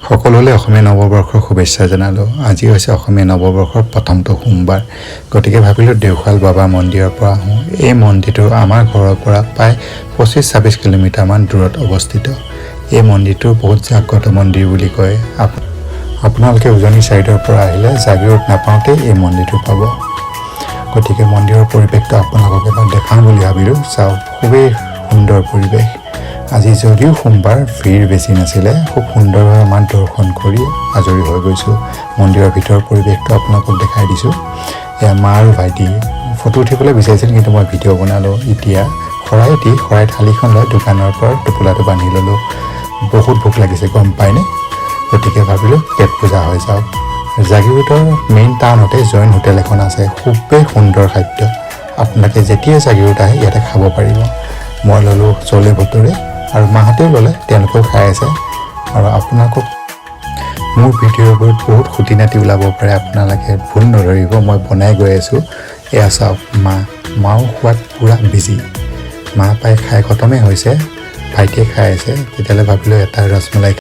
সকলোলৈ অসমীয়া নৱবৰ্ষৰ শুভেচ্ছা জনালোঁ। আজি হৈছে অসমীয়া নৱবৰ্ষৰ প্ৰথমটো সোমবাৰ। গতিকে ভাবিলোঁ দেওশাল বাবা মন্দিৰৰ পৰা আহোঁ। এই মন্দিৰটো আমাৰ ঘৰৰ পৰা প্ৰায় 25-26 কিলোমিটাৰমান দূৰত অৱস্থিত। এই মন্দিৰটো বহুত জাগ্ৰত মন্দিৰ বুলি কয়। আপোনালোকে উজনি ছাইডৰ পৰা আহিলে জাগিৰোড নাপাওঁতেই এই মন্দিৰটো পাব। গতিকে মন্দিৰৰ পৰিৱেশটো আপোনালোকক এবাৰ দেখাওঁ বুলি ভাবিলোঁ। চাওক, খুবেই সুন্দৰ পৰিৱেশ। আজি যদিও সোমবাৰ, ভিৰ বেছি নাছিলে। খুব সুন্দৰভাৱে আমাৰ দৰ্শন কৰি আজৰি হৈ গৈছোঁ। মন্দিৰৰ ভিতৰৰ পৰিৱেশটো আপোনালোকক দেখাই দিছোঁ। এয়া মা আৰু ভাইটি ফটো উঠিবলৈ বিচাৰিছিল, কিন্তু মই ভিডিঅ' বনালোঁ। এতিয়া শৰাই দি শৰাই থালিখন লৈ দোকানৰ পৰা টোপোলাটো বান্ধি ল'লোঁ। বহুত ভোক লাগিছে, গম পায়নে? গতিকে ভাবিলোঁ পেট পূজা হৈ যাওক। জাগিৰোডৰ মেইন টাউনতে জইন হোটেল এখন আছে। খুবেই সুন্দৰ খাদ্য। আপোনালোকে যেতিয়াই জাগিৰোড আহে, ইয়াতে খাব পাৰিব। মই ল'লোঁ চলে ভটুৰে আৰু মাহঁতেও ল'লে, তেওঁলোকেও খাই আছে। আৰু আপোনালোকক মোৰ ভিডিঅ'বোৰত বহুত খুটি নাটি ওলাব পাৰে, আপোনালোকে ভুল নধৰিব। মই বনাই গৈ আছোঁ। এয়া চাওক মা, মাও খোৱাত পূৰা বিজি। মা পাই খাই খতমেই হৈছে, ভাইটিয়ে খাই আছে। তেতিয়াহ'লে ভাবিলোঁ এটা ৰসমলাই